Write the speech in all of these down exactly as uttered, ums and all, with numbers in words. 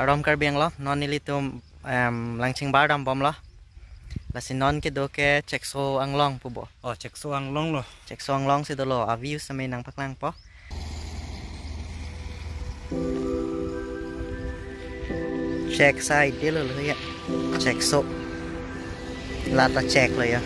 Kardom Karbi Anglong, non nelitum, em, Langchingbar dambomlo. Lasi non kedo ke Chekso Anglong pu bo. Oh, Chekso Anglong lo. Chekso Anglong si dolo, a-view sitame nangpaklangpo. Chek side dolo lo ya. Chekso. Lata chek lo ya.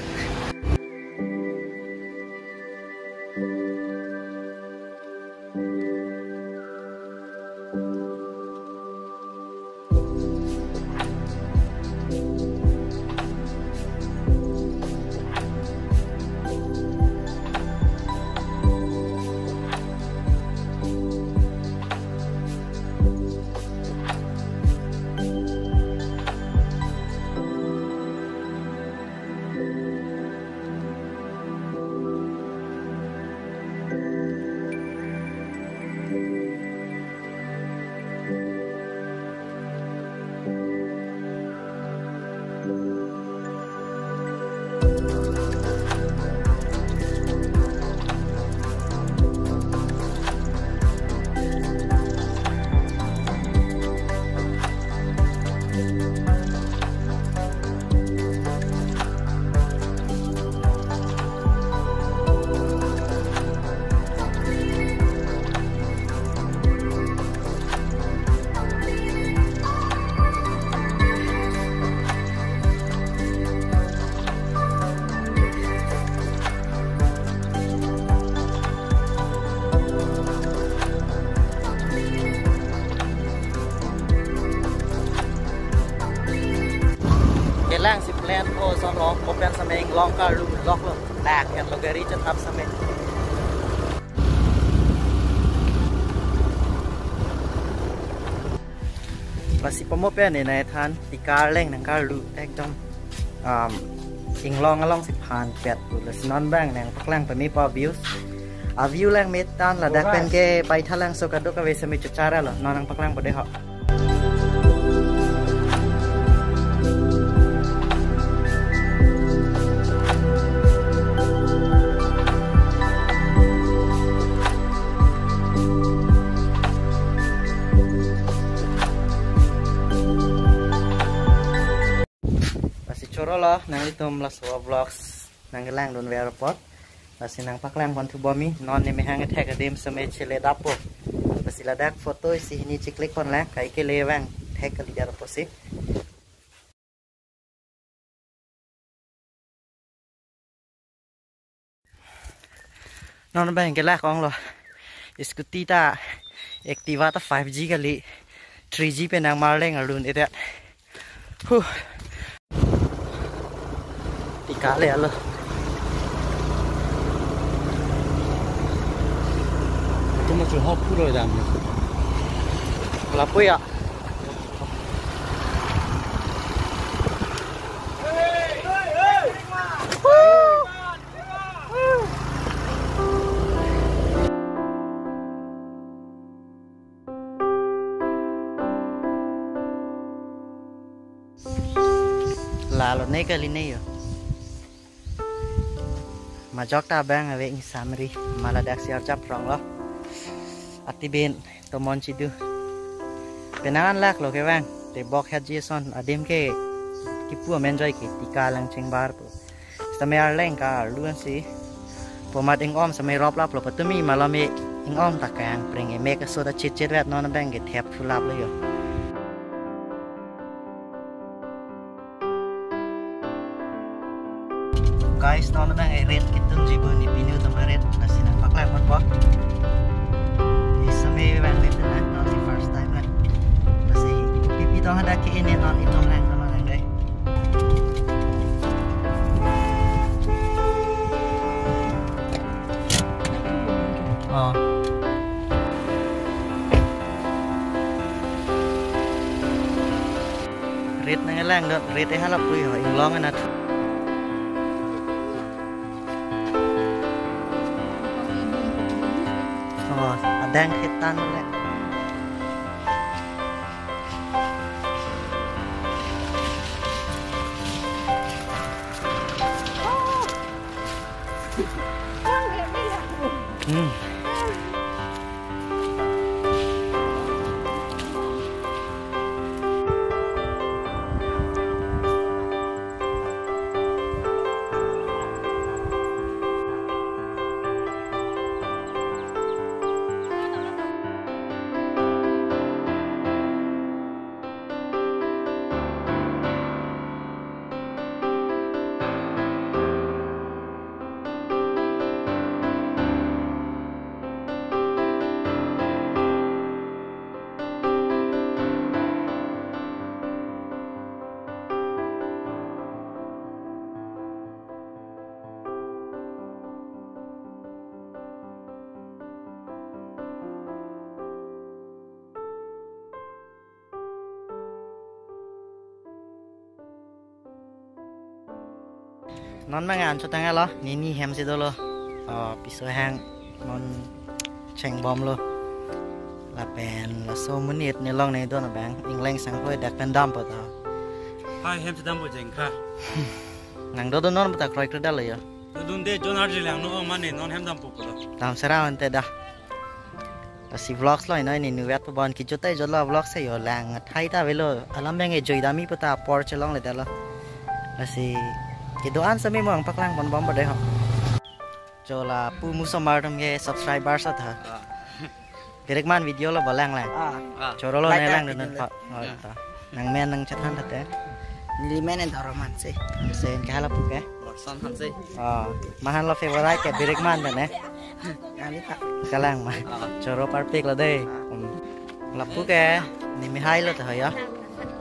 Kelang si plan ko son lo, ko pen sitame inglong karlu lok lo. Lak hen lo gari chetap sitame. Lasi pamo pen ne nai than, Tika arleng nangkarlu ekdom, um, inglong along si phan pet pu. Lasi non abang nangpaklang pame pa views. A-view lang metan ladak pen ke Baithalangso kadokave sitame chochara lo. Non nangpaklang po dei ho. Lasi choro lo, nanglitum laso vlogs nangkelangdun ver apot. Lasi nangpaklang pon thu bomi, non ne mehang kethek adim sitame chele dapo. Lasi ladak photo isi hini chiklik pon lang, kai kele vang thek kali dar apotsi. Non abang kelak ong lo. Scooty ta, Activa ta five G kali, three G pen nangmarleng arlun edet. Huh. Tika le alo. Itu masih hop puro dam. Lapu ya. Lalo ne kali ne yo. Majok ta abang ave ingsamri, ma ladak si arjap rong lo. Atibin tomon chidu. Penang an lak lo kevang, te bok het Jason, adim ke kipu amen joi ke, Tika Langchingbar pu. Sitame arleng karlu ansi. Pomat ingom sitame rop lap lo, patumi malom e ingom ta kang pring e, mek aso ta chit chit vet, non abang ke thep thu lap lo yo. Guys, non abang e ret kitum jibu ni pinu tama ret, lasi nangpaklang pon po. Ni sitame vang ret na, non si first time na. Lasi pipi tong hadak ke-en non itum lang tama lang dei. Oh. Ret nangkelang dot, ret e hala pui ho, inglong anat. Oh, adang ketan le. Hmm. Non bang an chotang alo, nini hem si dolo. Oh, piso hang non chengbomlo. Lapen laso monit nelong ne don bang, ingleng sang hoi dak pen dampo ta. Hai hem si dampo jeng kha. Nang do do non bata kroi kre dalo yo. Dodun de John Arji lang no mane non hem dampo ko. Dam sera ante da. Lasi vlogs lo ino ini nuvet po bon kijutai jolo vlogs yo lang thai ta velo alam bang e joi dami puta por chelong le dalo. Lasi kedo-an sami mo ang paklang bon bom bade ho. Chola pu musomar tum ke subscribers atha. Ah. Birik man video lo balang lang. Ah. Ah. Choro lo Like ne lang and dun video pa. Oh, ta. Nang men nang chethan thate. Neli men en Dhorman si. Sen kahala pu ke. Borson Hanse. Oh, mahan lo favorite ke Birik man ne. Kali ta. Kalang ma. Ah. Choro parpik lo dei. Hmm. Lapu ke ni mi hai lo ta hoya.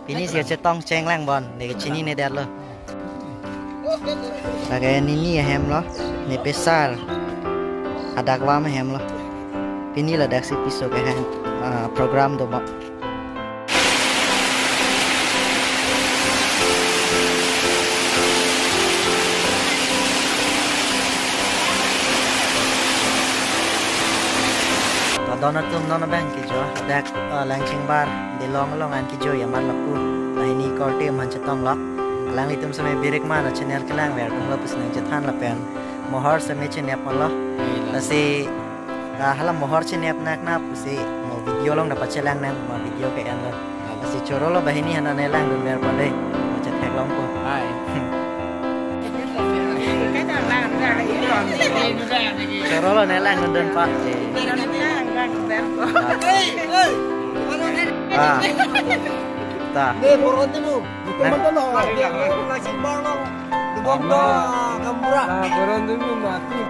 Pini si chetong cheng lang bon. Ne ke chinine det lo. Lake nini ahem lo. Ne pesar. Adak vam ahem lo. Pini ladak si piso ke hem. Ah, program do mo. Padon atum non bang kijo dak, eh, Langchingbar Dilong along an kijo ya man lapu. Lahini korte man chetong lo. Alanglitum seme Birik man channel kelang ver tum lo pus nang chethan lapen mohor seme chenep lo. Lasi ah, hala mohor chenep nak na pusi mo video long dapat chelang nang mo video ke en lo. Lasi choro lo banghini hana ne lang dun ver pade. Mo chetheklong po. Hai. Choro lo ne lang dun pa. Ah. Ta. Ne boron temu. Nang. Nasi barong. Dubong ba kamura. Ah, boron temu mati.